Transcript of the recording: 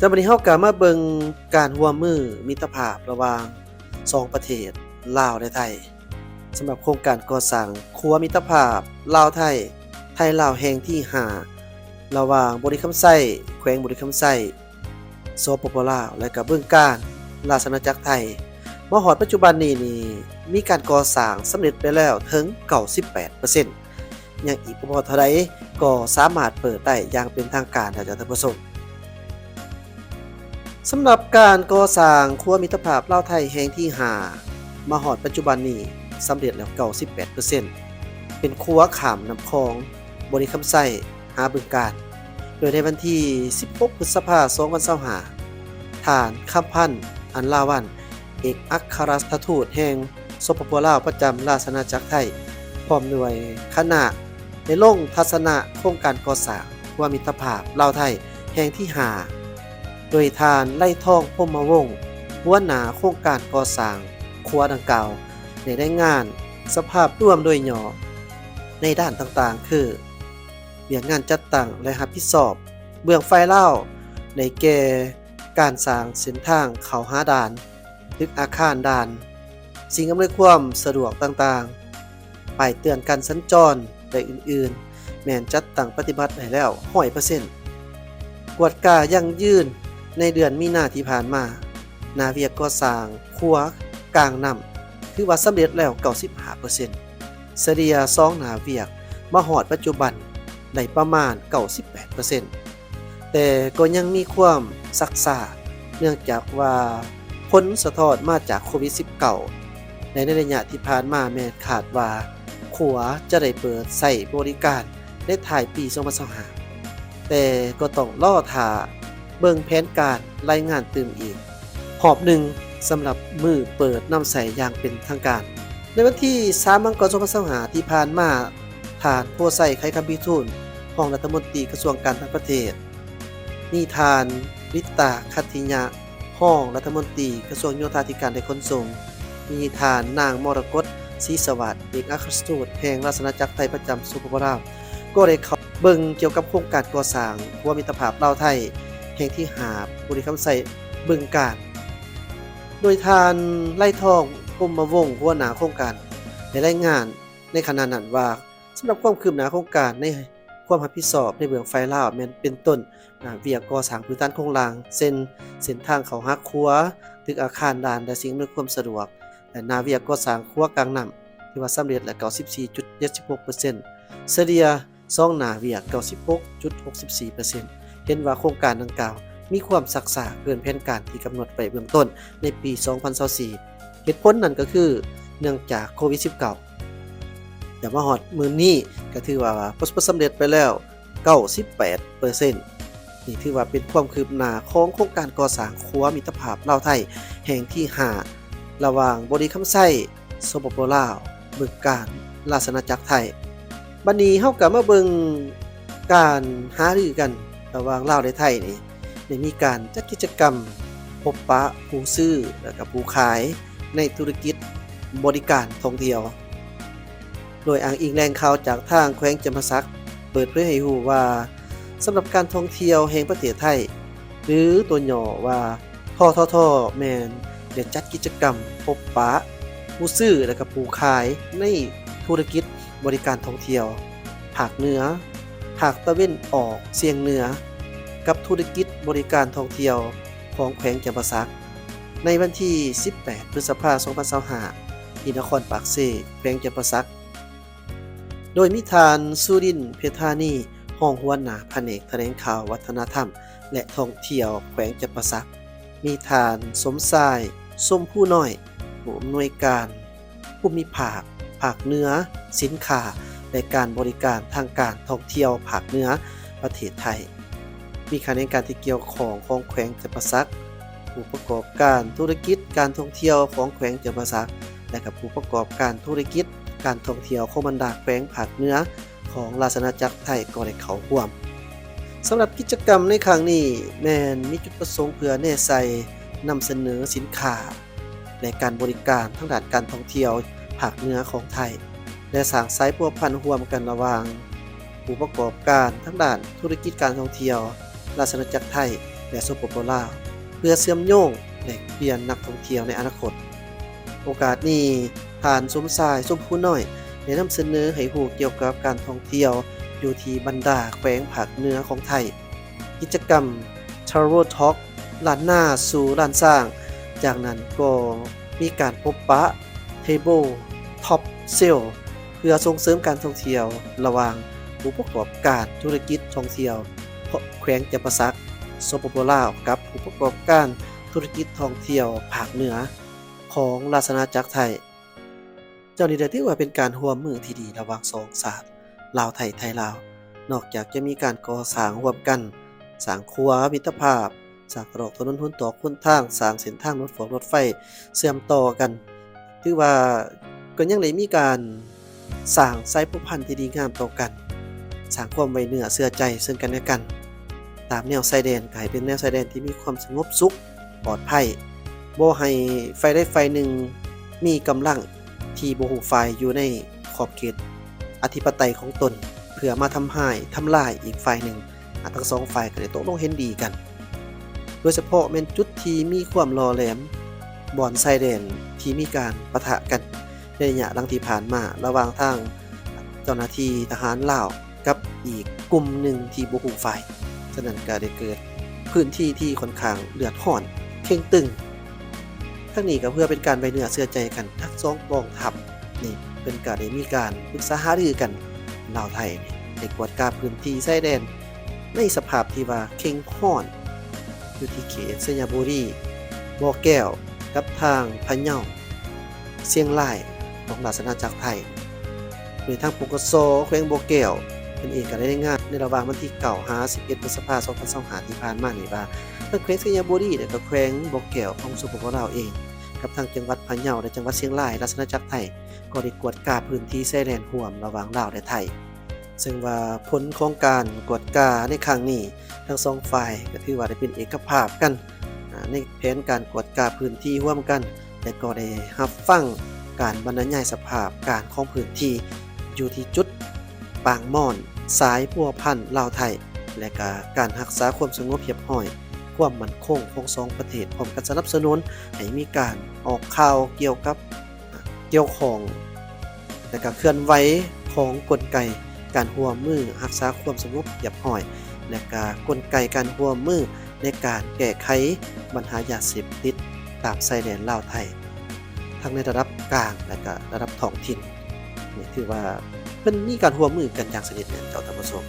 ແລ້ວບັດນີ້ເຮົາກໍມາເບິ່ງການຮ່ວມມືມິດຕະພາບລະຫວ່າງສອງປະເທດ ລາວ ແລະ ໄທ ສຳລັບໂຄງການກໍ່ສ້າງຂົວມິດຕະພາບລາວ-ໄທ ໄທ-ລາວ ແຫ່ງທີຫ້າ ລະຫວ່າງບໍລິຄຳໄຊ ແຂວງບໍລິຄຳໄຊ ສປປ ລາວ ແລະ ກໍບຶງການ ລາຊະອານາຈັກໄທ. ມາຮອດປັດຈຸບັນນີ້ນີ້ ມີການກໍ່ສ້າງສຳເລັດໄປແລ້ວເຖິງເກົ້າສິບແປດເປີເຊັນ ຍັງອີກບໍ່ພໍເທົ່າໃດກໍສາມາດເປີດໄດ້ຢ່າງເປັນທາງການແລ້ວເຈົ້າທ່ານຜູ້ຊົມ. ສຳລັບການກໍ່ສ້າງຂົວມິດຕະພາບລາວ-ໄທແຫ່ງທີຫ້າ ມາຮອດປັດຈຸບັນນີ້ສຳເລັດແລ້ວເກົ້າສິບແປດເປີເຊັນ ເປັນຂົວຂ້າມນ້ຳຂອງບໍລິຄຳໄຊ ຫາບຶງການ ໂດຍໃນວັນທີສິບຫົກ ພຶດສະພາ ສອງພັນຊາວຫ້າ ທ່ານ ຄຳພັນ ອັນລາວັນ ເອກອັກຄະລັດຖະທູດແຫ່ງ ສປປ ລາວ ປະຈຳລາຊະອານາຈັກໄທ ພ້ອມດ້ວຍຄະນະ ໄດ້ລົງທັດສະນະໂຄງການກໍ່ສ້າງຂົວມິດຕະພາບລາວ-ໄທແຫ່ງທີຫ້າ ໂດຍທ່ານ ໄລທອງ ພົມມະວົງ ຫົວໜ້າໂຄງການກໍ່ສ້າງຂົວດັ່ງກ່າວ ໄດ້ລາຍງານສະພາບລວມໂດຍຫຍໍ້ໃນດ້ານຕ່າງໆ ຄື ວຽກງານຈັດຕັ້ງ ແລະ ຮັບຜິດຊອບເບື້ອງຝ່າຍລາວ ໄດ້ແກ່ ການສ້າງເສັ້ນທາງເຂົ້າຫາດ່ານ, ຕຶກອາຄານດ່ານ, ສິ່ງອຳນວຍຄວາມສະດວກຕ່າງໆ, ປ້າຍເຕືອນການສັນຈອນ ແລະ ອື່ນໆ ແມ່ນຈັດຕັ້ງປະຕິບັດໄດ້ແລ້ວຮ້ອຍເປີເຊັນ. ກວດກາຢັ້ງຢືນໃນເດືອນມີນາທີ່ຜ່ານມາ, ໜ້າວຽກກໍ່ສ້າງຂົວກາງນ້ຳ ຖືວ່າສຳເລັດແລ້ວເກົ້າສິບຫ້າເປີເຊັນ. ສະເລ່ຍສອງໜ້າວຽກມາຮອດປັດຈຸບັນໄດ້ປະມານເກົ້າສິບແປດເປີເຊັນ ແຕ່ກໍຍັງມີຄວາມຊັກຊ້າ ເນື່ອງຈາກວ່າຜົນສະທ້ອນມາຈາກໂຄວິດສິບເກົ້າ ແລະ ໃນໄລຍະທີ່ຜ່ານມາແມ່ນຄາດວ່າຂົວຈະໄດ້ເປີດໃຊ້ບໍລິການໃນທ້າຍປີສອງພັນຊາວຫ້າ ແຕ່ກໍຕ້ອງລໍຖ້າເບິ່ງແຜນການລາຍງານຕື່ມອີກ ຮອບໜຶ່ງ ສຳລັບມື້ເປີດນຳໃຊ້ຢ່າງເປັນທາງການ. ໃນວັນທີສາມ ມັງກອນ ສອງພັນຊາວຫ້າ ທີ່ຜ່ານມາ, ທ່ານ ໂພໄຊ ໄຂຄຳພິທູນ ຮອງລັດຖະມົນຕີກະຊວງການຕ່າງປະເທດ, ມີທ່ານ ລິດຕາ ຂັດທິຍະ ຮອງລັດຖະມົນຕີກະຊວງໂຍທາທິການ ແລະ ຂົນສົ່ງ, ມີທ່ານນາງ ມໍລະກົດ ສີສະຫວັດ ເອກອັກຄະລັດຖະທູດແຫ່ງລາຊະອານາຈັກໄທປະຈຳ ສປປ ລາວ ກໍໄດ້ເຂົ້າເບິ່ງກ່ຽວກັບໂຄງການກໍ່ສ້າງຂົວມິດຕະພາບລາວ-ໄທແຫ່ງທີຫ້າ ບໍລິຄຳໄຊ ບຶງການ ໂດຍທ່ານ ໄລທອງ ພົມມະວົງ ຫົວໜ້າໂຄງການ ໄດ້ລາຍງານໃນຂະນະນັ້ນວ່າ ສຳລັບຄວາມຄືບໜ້າໂຄງການໃນຄວາມຮັບຜິດຊອບໃນເບື້ອງຝ່າຍລາວ ແມ່ນເປັນຕົ້ນ ອາ ວຽກກໍ່ສ້າງພື້ນຖານໂຄງລ່າງ ເຊັ່ນ ເສັ້ນທາງເຂົ້າຫາຂົວ, ຕຶກອາຄານດ່ານ ແລະ ສິ່ງອຳນວຍຄວາມສະດວກ ແລະ ໜ້າວຽກກໍ່ສ້າງຂົວກາງນ້ຳ ຖືວ່າສຳເລັດແລ້ວເກົ້າສິບສີ່ຈຸດເຈັດສິບຫົກເປີເຊັນ, ສະເລ່ຍສອງໜ້າວຽກເກົ້າສິບຫົກຈຸດຫົກສິບສີ່ເປີເຊັນ. ເຫັນວ່າໂຄງການດັ່ງກ່າວມີຄວາມຊັກຊ້າເກີນແຜນການທີ່ກຳນົດໄວ້ເບື້ອງຕົ້ນໃນປີສອງພັນຊາວສີ່ ເຫດຜົນນັ້ນກໍຄືເນື່ອງຈາກໂຄວິດສິບເກົ້າ ແຕ່ມາຮອດມື້ນີ້ກໍຖືວ່າປະສົບຜົນສຳເລັດໄປແລ້ວເກົ້າສິບແປດເປີເຊັນ. ນີ້ຖືວ່າເປັນຄວາມຄືບໜ້າຂອງໂຄງການກໍ່ສ້າງຂົວມິດຕະພາບລາວ-ໄທແຫ່ງທີຫ້າ ລະຫວ່າງບໍລິຄຳໄຊ ສປປ ລາວ ບຶງການ ລາຊະອານາຈັກໄທ. ບັດນີ້ເຮົາກໍມາເບິ່ງການຫາລືກັນລະຫວ່າງລາວ ແລະ ໄທນີ້ ໄດ້ມີການຈັດກິດຈະກຳພົບປະຜູ້ຊື້ ແລະ ກໍຜູ້ຂາຍໃນທຸລະກິດບໍລິການທ່ອງທ່ຽວ. ໂດຍອ້າງອີງແຫຼ່ງຂ່າວຈາກທາງແຂວງຈຳປາສັກ ເປີດເຜີຍໃຫ້ຮູ້ວ່າ ສຳລັບການທ່ອງທ່ຽວແຫ່ງປະເທດໄທ ຫຼື ຕົວຫຍໍ້ວ່າ ທທທ ແມ່ນໄດ້ຈັດກິດຈະກຳພົບປະຜູ້ຊື້ ແລະ ກໍຜູ້ຂາຍໃນທຸລະກິດບໍລິການທ່ອງທ່ຽວພາກເໜືອ, ພາກຕາເວັນອອກສຽງເໜືອ ກັບທຸລະກິດບໍລິການທ່ອງທ່ຽວຂອງແຂວງຈຳປາສັກ ໃນວັນທີສິບແປດ ພຶດສະພາ ສອງພັນຊາວຫ້າ ທີ່ນະຄອນປາກເຊ ແຂວງຈຳປາສັກ. ໂດຍມີທ່ານ ສຸລິນ ເພັດທານີ ຮອງຫົວໜ້າພະແນກຖະແຫຼງຂ່າວ ວັດທະນະທຳ ແລະ ທ່ອງທ່ຽວແຂວງຈຳປາສັກ, ມີທ່ານ ສົມຊາຍ ຊົມພູນ້ອຍ ຜູ້ອຳນວຍການພູມິພາກພາກເໜືອ ສິນຄ້າ ແລະ ການບໍລິການທາງການທ່ອງທ່ຽວພາກເໜືອປະເທດໄທ, ມີຂະແໜງການທີ່ກ່ຽວຂ້ອງຂອງແຂວງຈຳປາສັກ, ຜູ້ປະກອບການທຸລະກິດການທ່ອງທ່ຽວຂອງແຂວງຈຳປາສັກ ແລະ ກັບຜູ້ປະກອບການທຸລະກິດການທ່ອງທ່ຽວຂອງບັນດາແຂວງພາກເໜືອຂອງລາຊະອານາຈັກໄທກໍໄດ້ເຂົ້າຮ່ວມ. ສຳລັບກິດຈະກຳໃນຄັ້ງນີ້ແມ່ນມີຈຸດປະສົງເພື່ອແນໃສ່ນຳສະເໜີສິນຄ້າ ແລະ ການບໍລິການທາງດ້ານການທ່ອງທ່ຽວພາກເໜືອຂອງໄທ ແລະ ສ້າງສາຍພົວພັນຮ່ວມກັນລະຫວ່າງຜູ້ປະກອບການທາງດ້ານທຸລະກິດການທ່ອງທ່ຽວລາຊະອານາຈັກໄທ ແລະ ສປປ ລາວ ເພື່ອເຊື່ອມໂຍງແລກປ່ຽນນັກທ່ອງທ່ຽວໃນອະນາຄົດ. ໂອກາດນີ້ ທ່ານ ສົມຊາຍ ຊົມພູນ້ອຍ ໄດ້ນຳສະເໜີໃຫ້ຮູ້ກ່ຽວກັບການທ່ອງທ່ຽວຢູ່ທີ່ບັນດາແຂວງພາກເໜືອຂອງໄທ, ກິດຈະກຳ Travel Talk ລ້ານນາສູ່ລ້ານຊ້າງ. ຈາກນັ້ນກໍມີການພົບປະ Table Top Sale ເພື່ອສົ່ງເສີມການທ່ອງທ່ຽວລະຫວ່າງຜູ້ປະກອບການທຸລະກິດທ່ອງທ່ຽວແຂວງຈຳປາສັກ ສປປ ລາວ ກັບຜູ້ປະກອບການທຸລະກິດທ່ອງທ່ຽວພາກເໜືອຂອງລາຊະອານາຈັກໄທ. ເຈົ້ານີ້ໄດ້ຖືວ່າເປັນການຮ່ວມມືທີ່ດີລະຫວ່າງສອງຊາດລາວໄທ ໄທລາວ. ນອກຈາກຈະມີການກໍ່ສ້າງຮ່ວມກັນ, ສ້າງຂົວມິດຕະພາບ, ສ້າງຕະຫຼອກຖະໜົນຫົນຕອກຫົນທາງ, ສ້າງເສັ້ນທາງລົດຟອກລົດໄຟເຊື່ອມຕໍ່ກັນ, ຖືວ່າກໍຍັງໄດ້ມີການສ້າງສາຍພົວພັນທີ່ດີງາມຕໍ່ກັນ, ສ້າງຄວາມໄວ້ເນື້ອເຊື່ອໃຈເຊິ່ງກັນແລະກັນ. ຕາມແນວຊາຍແດນກໍໃຫ້ເປັນແນວຊາຍແດນທີ່ມີຄວາມສະຫງົບສຸກ ປອດໄພ, ບໍ່ໃຫ້ຝ່າຍໃດຝ່າຍໜຶ່ງມີກຳລັງທີ່ບໍ່ຮູ້ຝ່າຍຢູ່ໃນຂອບເຂດອະທິປະໄຕຂອງຕົນ ເພື່ອມາທຳຮ້າຍ ທຳລາຍອີກຝ່າຍໜຶ່ງ. ອາ ທັງສອງຝ່າຍກໍໄດ້ຕົກລົງເຫັນດີກັນ, ໂດຍສະເພາະແມ່ນຈຸດທີ່ມີຄວາມຫຼໍ່ແຫຼມ, ບ່ອນຊາຍແດນທີ່ມີການປະທະກັນໃນໄລຍະຫຼັງທີ່ຜ່ານມາ ລະຫວ່າງທາງເຈົ້າໜ້າທີ່ທະຫານລາວ ກັບອີກກຸ່ມໜຶ່ງທີ່ບໍ່ຮູ້ຝ່າຍ, ສະນັ້ນກໍໄດ້ເກີດພື້ນທີ່ທີ່ຂ້ອນຂ້າງເລືອດຮ້ອນເຄັ່ງຕຶງ. ທັງນີ້ກໍເພື່ອເປັນການໄວ້ເນື້ອເຊື່ອໃຈກັນທັງສອງກອງທັບນີ້, ເພິ່ນກໍໄດ້ມີການປຶກສາຫາລືກັນ. ລາວໄທນີ້ໄດ້ກວດກາພື້ນທີ່ຊາຍແດນໃນສະພາບທີ່ວ່າເຄັ່ງຮ້ອນ ຢູ່ທີ່ເຂດໄຊຍະບູລີ, ບໍ່ແກ້ວ ກັບທາງພະເຍົາ, ຊຽງລາຍ ຂອງລາຊະອານາຈັກໄທ. ໂດຍທາງ ປກສ ແຂວງບໍ່ແກ້ວ ເພິ່ນເອງກໍໄດ້ລາຍງານໃນລະຫວ່າງວັນທີເກົ້າຫາສິບເອັດ ພຶດສະພາ ສອງພັນຊາວຫ້າ ທີ່ຜ່ານມານີ້ວ່າ ທັງແຂວງໄຊຍະບູລີ ແລະ ກໍແຂວງບໍ່ແກ້ວຂອງ ສປປ ລາວ ເອງ ກັບທາງຈັງຫວັດພະເຍົາ ແລະ ຈັງຫວັດຊຽງລາຍ ລາຊະອານາຈັກໄທ ກໍໄດ້ກວດກາພື້ນທີ່ຊາຍແດນຮ່ວມລະຫວ່າງລາວ ແລະ ໄທ, ເຊິ່ງວ່າຜົນຂອງການກວດກາໃນຄັ້ງນີ້ ທັງສອງຝ່າຍກໍຖືວ່າໄດ້ເປັນເອກະພາບກັນ ອາ ໃນແຜນການກວດກາພື້ນທີ່ຮ່ວມກັນ ແລະ ກໍໄດ້ຮັບຟັງການບັນລະຍາຍສະພາບການຂອງພື້ນທີ່ຢູ່ທີ່ຈຸດປາງມອນ ສາຍພົວພັນລາວໄທ ແລະ ກະການຮັກສາຄວາມສະຫງົບຮຽບຮ້ອຍ, ຄວາມໝັ້ນຄົງຂອງສອງປະເທດ, ພ້ອມກັນສະໜັບສະໜູນໃຫ້ມີການອອກຂ່າວກ່ຽວກັບ ກ່ຽວຂ້ອງ ແລະ ກະເຄື່ອນໄຫວຂອງກົນໄກການຮ່ວມມືຮັກສາຄວາມສະຫງົບຮຽບຮ້ອຍ ແລະ ກະກົນໄກການຮ່ວມມືໃນການແກ້ໄຂບັນຫາຢາເສບຕິດຕາມຊາຍແດນລາວໄທ ທັງໃນລະດັບກາງ ແລະ ກະລະດັບທ້ອງຖິ່ນ. ນີ້ຖືວ່າເພິ່ນມີການຮ່ວມມືກັນຢ່າງສະໜິດແໜ້ນ ເຈົ້າທ່ານຜູ້ຊົມ.